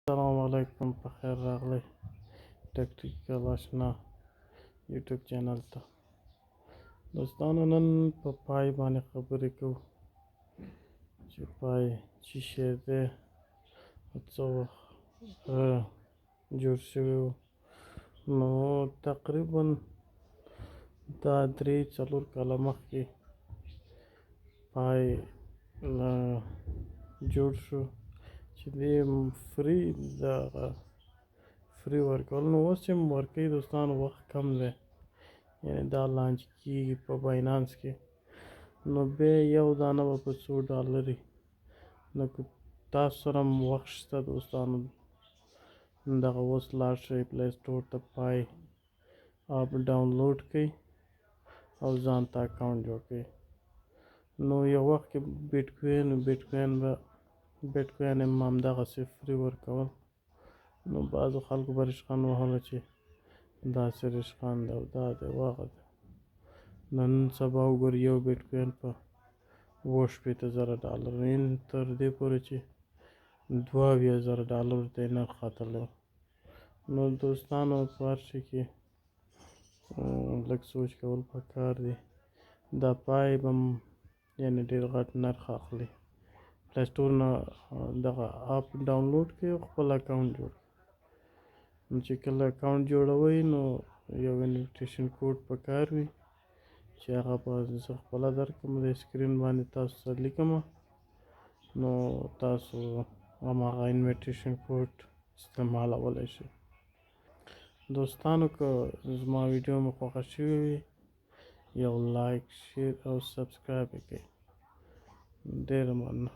السلام علیکم، په خیر راغلی ټیکنیکل آشنا یوټیوب چینل ته. دوستانو، نن په پای باندې خبرې کوو چې پای څه شی دی او څه وخت جوړ شوی و. نو تقریبا دا 3-4 کاله مخکې پای جوړ شو چې دی free، دغه free ورکول. نو اوس هم ورکوي دوستانو، وخت کم دی، یعنی دا launch کیږي په باینانس کې، نو بیا یو دانه به په څو ډالري. نو که تاسو سره هم وخت شته دوستانو، دغه اوس لاړ شئ Play Store ته، پای app download کړئ او ځان ته account جوړ کړئ. نو یو وخت کې بیټکوین هم همدغسې free ورکول، نو بعضو خلکو به ریشخند وهلو چې داسې ریشخند دی او دا دی او هغه دی. نن سبا وګورئ، یو بیټکوین په 67,000 ډالر، ان تر دې پورې چې 72,000 ډالر ته یې نرخ ختلی. نو دوستانو، په هر شي کې لږ سوچ کول پکار دي. دا پای به یعنی ډېر غټ نرخ اخلي. Play Store نه دغه app download کړئ او خپل account جوړ کړئ. نو چې کله account جوړوئ، نو یو invitation code پکار وي چې هغه به زه خپله درکړم، د screen باندې تاسو ته لیکم، نو تاسو هماغه invitation code استعمالولی شئ. دوستانو، که زما ویډیو مو خوښه شوې وي، یو like، share او subscribe یې کړئ. ډېره مننه.